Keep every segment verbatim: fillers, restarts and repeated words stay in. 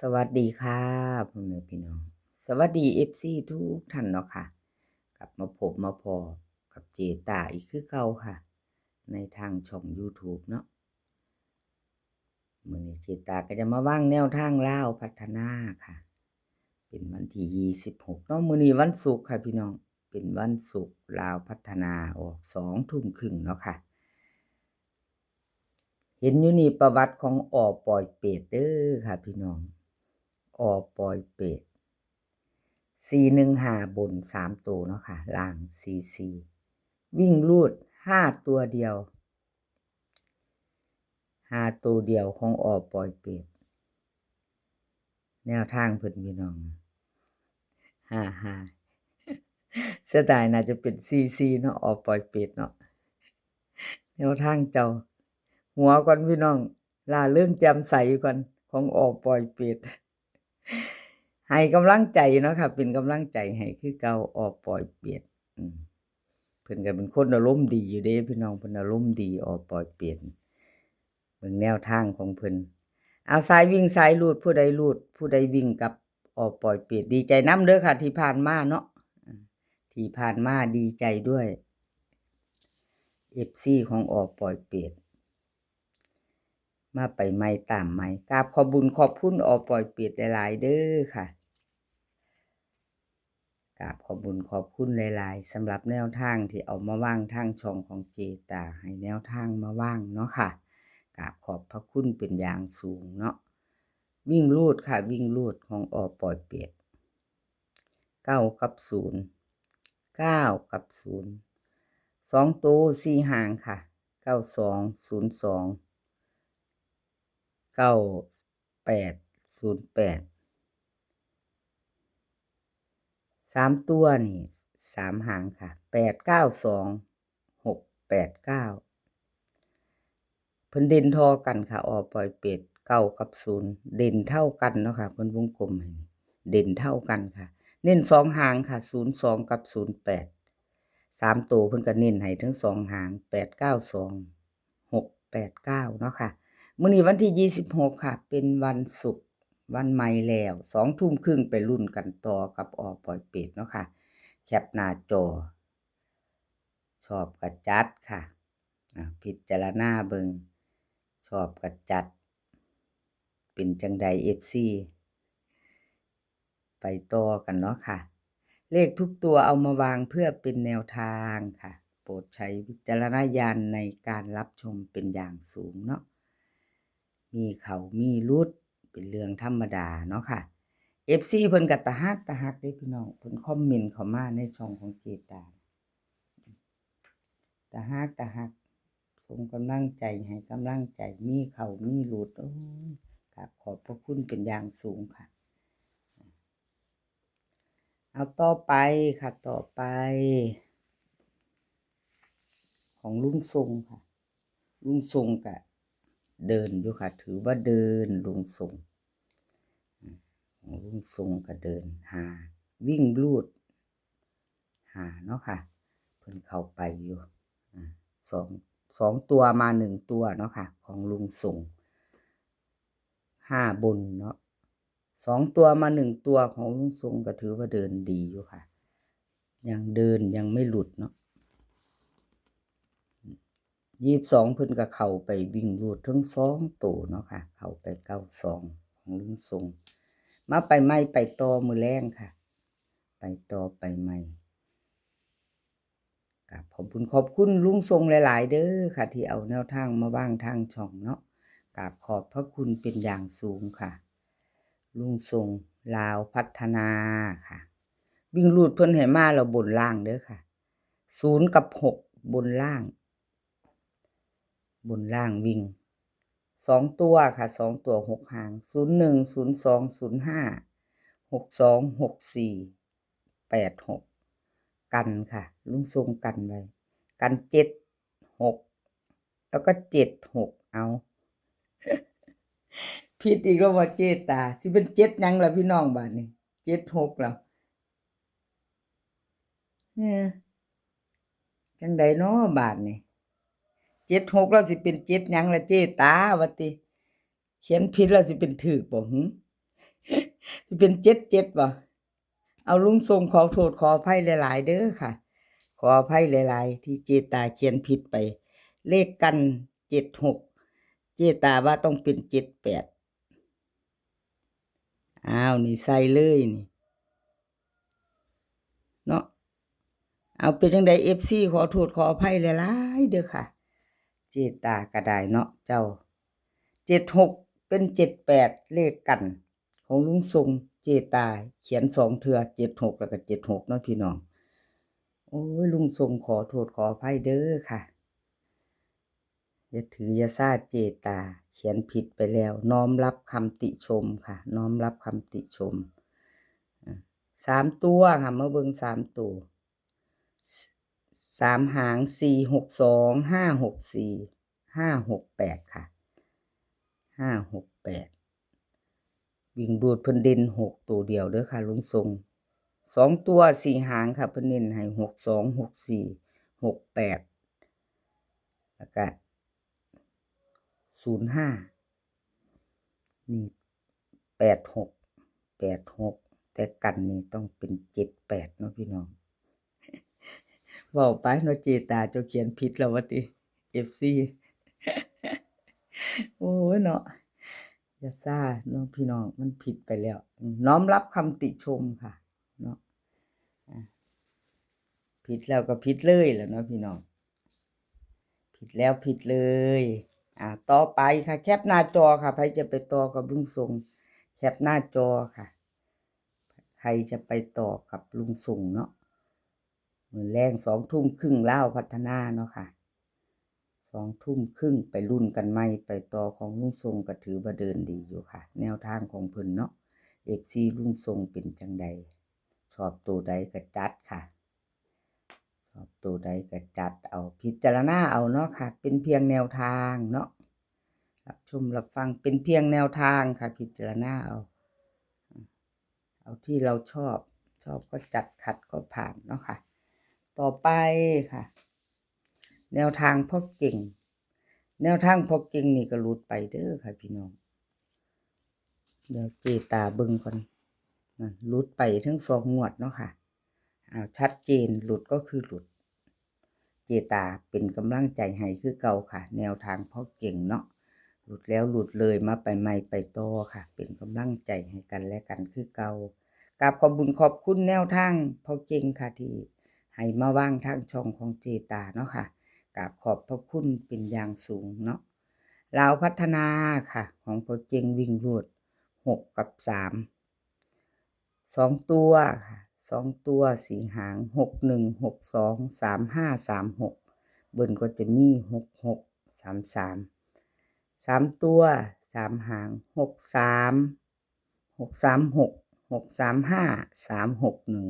สวัสดีค่ะพ่อแม่พี่น้อง สวัสดีเอฟซีทุกท่านเนาะค่ะ กลับมาพบมาพอกับเจตาอีกคือเก่าค่ะ ในทางช่อง YouTube เนาะ มื้อนี้เจตาก็จะมาวางแนวทางลาวพัฒนาค่ะ เป็นวันที่ยี่สิบหกเนาะ มื้อนี้วันศุกร์ค่ะพี่น้อง เป็นวันศุกร์ลาวพัฒนาออกสองทุ่มครึ่งเนาะค่ะ เห็นอยู่นี่ประวัติของ อ.ปอยเปต เด้อค่ะพี่น้อง อ.ปอยเปต สี่หนึ่งห้า บนสามตัวเนาะค่ะ ล่าง สี่สี่ วิ่งรูดห้าตัวเดียว ห้าตัวเดียวของ อ.ปอยเปต แนวทางเพิ่นพี่น้อง ห้าห้า เสียดายน่าจะเป็น สี่สี่ เนาะ อ.ปอยเปต เนาะ แนวทางเจ้า หัวก่อนพี่น้อง ล่าเริงแจ่มใสก่อน ของ อ.ปอยเปต ให้กำลังใจเนาะค่ะ เป็นกำลังใจให้คือเก่า อ.ปอยเปต อืม เพิ่นก็เป็นคนอารมณ์ดีอยู่เด้พี่น้อง เพิ่นอารมณ์ดี อ.ปอยเปต เบิ่งแนวทางของเพิ่น เอาสายวิ่งสายรูด ผู้ใดรูด ผู้ใดวิ่งกับ อ.ปอยเปต ดีใจนำเด้อค่ะ ที่ผ่านมาเนาะ อ่า ที่ผ่านมาดีใจด้วย เอฟซี ของ อ.ปอยเปต มาไปใหม่ตามใหม่ กราบขอบบุญขอบคุณ อ.ปอยเปต หลายๆ เด้อค่ะ กราบขอบบุญขอบคุณหลายๆ สำหรับแนวทางที่เอามาวางทางช่องของเจตา ให้แนวทางมาวางเนาะค่ะ กราบขอบพระคุณเป็นอย่างสูงเนาะ วิ่งรูดค่ะ วิ่งรูดของ อ.ปอยเปต เก้ากับศูนย์ เก้ากับศูนย์ สองตัวสี่หางค่ะ เก้าสอง ศูนย์สอง เก้าแปด ศูนย์แปด สามตัวนี่ สามหางค่ะ แปดเก้าสอง หกแปดเก้า เพิ่นเด่นท่อกันค่ะ อ.ปอยเปต เก้ากับศูนย์ เด่นเท่ากันเนาะค่ะ เพิ่นวงกลมให้ เด่นเท่ากันค่ะ เน้นสองหางค่ะ ศูนย์สอง กับ ศูนย์แปด สามตัวเพิ่นก็เน้นให้ทั้งสองหาง แปดเก้าสอง หกแปดเก้า เนาะค่ะ มื้อนี้วันที่ยี่สิบหกค่ะ เป็นวันศุกร์ วันใหม่แล้ว สองทุ่มครึ่งไปลุ้นกันต่อกับ อ.ปอยเปต เนาะค่ะ แคปหน้าจอ ชอบก็จัดค่ะ อ่ะ พิจารณาเบิ่ง ชอบก็จัด เป็นจั่งใด เอฟซี ไปต่อกันเนาะค่ะ เลขทุกตัวเอามาวางเพื่อเป็นแนวทางค่ะ โปรดใช้วิจารณญาณในการรับชมเป็นอย่างสูงเนาะ มีเข้ามีหลุดเป็นเรื่องธรรมดาเนาะค่ะ เอฟซี เพิ่นก็ตาฮักตาฮักเด้พี่น้อง เพิ่นคอมเมนต์เข้ามาในช่องของเจตา ตาฮักตาฮัก ส่งกำลังใจให้กำลังใจ มีเข้ามีหลุด โอ้ย กราบขอบพระคุณเป็นอย่างสูงค่ะ เอาต่อไปค่ะ ต่อไป ของลุงทรงค่ะ ลุงทรงก็เดินอยู่ค่ะ ถือว่าเดินลุงทรง ของลุงทรงก็เดินห้า วิ่งรูดห้าเนาะค่ะ เพิ่นเข้าไปอยู่ อ่า สอง สองตัวมาหนึ่งตัวเนาะค่ะ ของลุงทรง ห้าบนเนาะ สองตัวมาหนึ่งตัวของลุงทรงก็ถือว่าเดินดีอยู่ค่ะ ยังเดินยังไม่หลุดเนาะ ยี่สิบสอง เพิ่นก็เข้าไปวิ่งรูดทั้งสองตัวเนาะค่ะ เข้าไปเก้าสอง ของลุงทรง มาไปใหม่ไปต่อมื้อแลงค่ะ ไปต่อไปใหม่ กราบขอบคุณขอบคุณลุงทรงหลายๆ เด้อค่ะ ที่เอาแนวทางมาวางทางช่องเนาะ กราบขอบพระคุณเป็นอย่างสูงค่ะ ลุงทรงลาวพัฒนาค่ะ วิ่งรูดเพิ่นให้มาแล้วบนล่างเด้อค่ะ ศูนย์กับหก บนล่าง บนล่างวิ่ง สองตัวค่ะ สองตัวหกหาง ศูนย์หนึ่ง ศูนย์สอง ศูนย์ห้า หกสอง หกสี่ แปดหก กันค่ะ ลุงทรงกันไว้ กัน เจ็ดหก แล้วก็ เจ็ดหก เอา ผิดอีกแล้วว่าเจตา สิเป็น เจ็ด หยังล่ะพี่น้องบาดนี้ เจ็ดหก แล้ว เออ จั่งใดน้อบาดนี้ เจ็ดหก แล้วสิเป็น เจ็ด หยังล่ะเจตา ว่าติ เขียนผิดแล้วสิเป็นถูกบ่หึ เป็นเจ็ดเจ็ดบ่ เอาลุงทรงขอโทษขออภัยหลายๆเด้อค่ะ ขออภัยหลายๆที่เจตาเขียนผิดไป เลขกันเจ็ดหก เจตาว่าต้องเป็นเจ็ดแปด อ้าว นี่ใส่เลยนี่ เนาะ เอาเป็นจั่งใด เอฟซี ขอโทษขออภัยหลายๆเด้อค่ะ เจตาก็ได้เนาะเจ้า เจ็ดหก เป็นเจ็ดแปด เลขกัน ของลุงทรง เจตาเขียนสองเทื่อ เจ็ดหก แล้วก็ เจ็ดหก เนาะพี่น้อง โอ้ย ลุงทรงขอโทษขออภัยเด้อค่ะ อย่าถืออย่าซาเจตา เขียนผิดไปแล้ว น้อมรับคำติชมค่ะ น้อมรับคำติชม อ่ะ สามตัวค่ะ มาเบิ่งสามตัว ส- สามหาง สี่หกสอง ห้าหกสี่ ห้าหกแปด ค่ะ ห้าหกแปด วิ่งรูดเพิ่นเด่นหกตัวเดียวเด้อค่ะ ลุงทรง สองตัวสี่หางค่ะ เพิ่นเน้นให้ หกสอง หกสี่ หกแปด แล้วก็ ศูนย์ห้า นี่ แปดหก แปดหก แต่กันนี่ต้องเป็น เจ็ดแปด เนาะพี่น้อง เว้าไปเนาะ เจตาเจ้าเขียนผิดแล้วว่าติ เอฟซี โอ้ยเนาะ อย่าซ่าเนาะพี่น้อง มันผิดไปแล้ว น้อมรับคำติชมค่ะ เนาะ อ่ะ ผิดแล้วก็ผิดเลยแหละเนาะพี่น้อง ผิดแล้วผิดเลย อ่า ต่อไปค่ะ แคปหน้าจอค่ะ ใครจะไปต่อกับลุงทรง แคปหน้าจอค่ะ ใครจะไปต่อกับลุงทรงเนาะ มื้อแลงสองทุ่มครึ่งลาวพัฒนาเนาะค่ะ สองทุ่มครึ่งไปลุ้นกันใหม่ ไปต่อของลุงทรงก็ถือว่าเดินดีอยู่ค่ะ แนวทางของเพิ่นเนาะ เอฟซี ลุงทรงเป็นจั่งใด ชอบตัวใดก็จัดค่ะ ชอบตัวใดก็จัดเอา พิจารณาเอาเนาะค่ะ เป็นเพียงแนวทางเนาะ รับชมรับฟังเป็นเพียงแนวทางค่ะ พิจารณาเอา เอาที่เราชอบ ชอบก็จัด ขัดก็ผ่านเนาะค่ะ ต่อไปค่ะ แนวทางพ่อเก่ง แนวทางพ่อเก่งนี่ก็หลุดไปเด้อค่ะพี่น้อง เดี๋ยวเจตาเบิ่งก่อน นั่น หลุดไปทั้งสองงวดเนาะค่ะ อ้าว ชัดเจน หลุดก็คือหลุด เจตาเป็นกำลังใจให้คือเก่าค่ะ แนวทางพ่อเก่งเนาะ หลุดแล้วหลุดเลย มาไปใหม่ไปต่อค่ะ เป็นกำลังใจให้กันและกันคือเก่า กราบขอบบุญขอบคุณแนวทางพ่อเก่งค่ะ ที่ให้มาวางทางช่องของเจตาเนาะค่ะ กราบขอบพระคุณเป็นอย่างสูงเนาะ ลาวพัฒนาค่ะ ของพ่อเก่งวิ่งรูด หกกับสาม สองตัวค่ะ สองตัวสี่หาง หกหนึ่ง หกสอง สามห้า สามหก เบิ้ลก็จะมี หกหก สามสาม สามตัว สามหาง หกสาม หกสามหก หกสามห้า สามหกหนึ่ง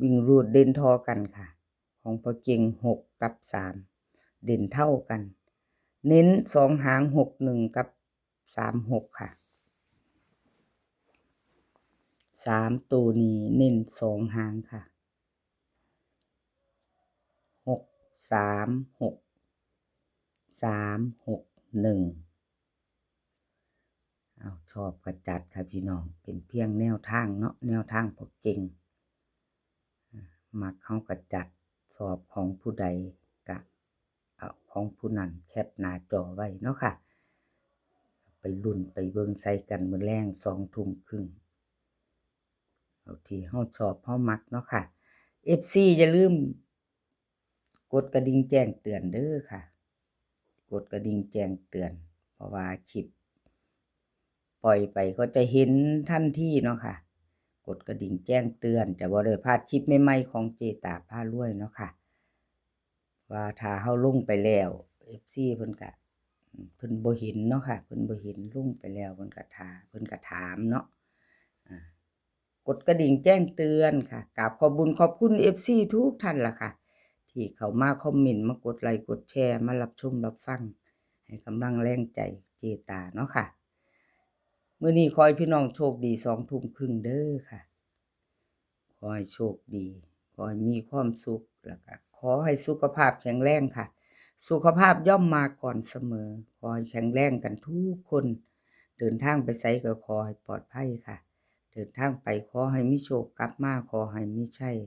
วิ่งรูดเด่นทอกันค่ะ ของพ่อเก่ง หกกับสาม เด่นเท่ากัน เน้นสองหาง หกหนึ่ง กับ สามหก ค่ะ สามตัวนี้เน้นสองหางค่ะ หกสามหก สามหกหนึ่ง เอา ชอบก็จัดค่ะพี่น้อง เป็นเพียงแนวทางเนาะ แนวทางพ่อเก่ง อ่า มักเฮาก็จัด ชอบของผู้ใดก็เอาของผู้นั้น แคปหน้าจอไว้เนาะค่ะ ไปลุ้นไปเบิ่งใส่กันมื้อแลงสองทุ่มครึ่ง เอาที่เฮาชอบเฮามักเนาะค่ะ เอฟซี อย่าลืม กดกระดิ่งแจ้งเตือนเด้อค่ะ กดกระดิ่งแจ้งเตือน เพราะว่าคลิปปล่อยไปก็จะเห็นทันทีเนาะค่ะ กดกระดิ่งแจ้งเตือน จะบ่ได้พลาดคลิปใหม่ๆของเจตาพารวยเนาะค่ะ ว่าถ้าเฮาลงไปแล้ว เอฟซี เพิ่นกะ เพิ่นบ่เห็นเนาะค่ะ เพิ่นบ่เห็น ลงไปแล้ว เพิ่นกะถา- เพิ่นกะถามเนาะ อ่า กดกระดิ่งแจ้งเตือนค่ะ กราบขอบบุญขอบคุณ เอฟซี ทุกท่านล่ะค่ะ ที่เข้ามาคอมเมนต์ มากดไลค์กดแชร์ มารับชมรับฟัง ให้กำลังแรงใจเจตาเนาะค่ะ มื้อนี้ขอให้พี่น้องโชคดีสองทุ่มครึ่งเด้อค่ะ ขอให้โชคดี ขอให้มีความสุข แล้วก็ขอให้สุขภาพแข็งแรงค่ะ สุขภาพย่อมมาก่อนเสมอ ขอให้แข็งแรงกันทุกคน เดินทางไปไสก็ขอให้ปลอดภัยค่ะ เดินทางไปขอให้มีโชค กลับมาขอให้มีชัย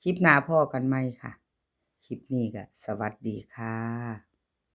คลิปหน้าพ้อกันใหม่ค่ะ คลิปนี้ก็สวัสดีค่ะ